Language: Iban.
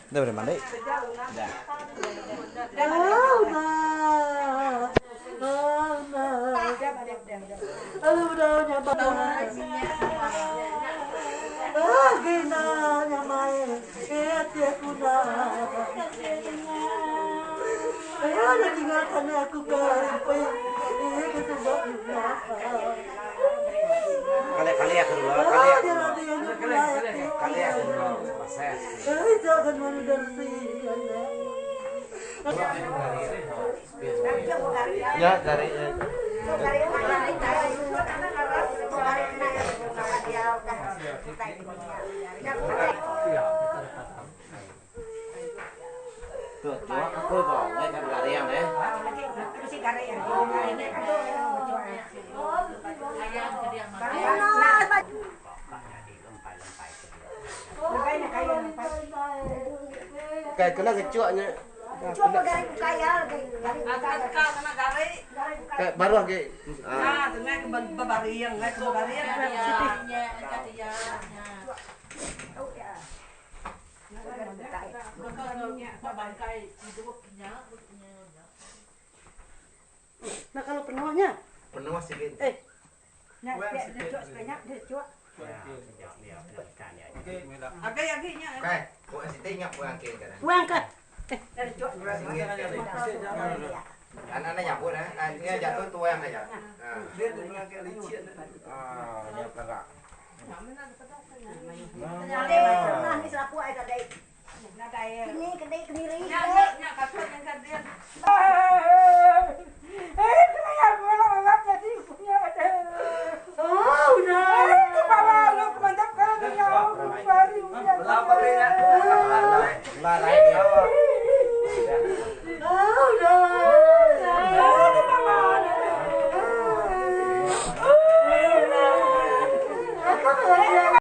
Dah boleh mandi. Dah. Kali kali aku dulu, kali aku dulu. Kali aku dulu. Nya gari nya. Tu cuma aku ko, ngai kan gari yang eh. Kai kena ngechuk nya. Kai baru agi. Nah kalau penuhnya. Penuh sikit. Eh. Kai, buat siti ngap buang ke kan. Buang ke. Anak-anak nyabut eh. Dia jatuh tuang aja. Ah, nya perak. Larai dia.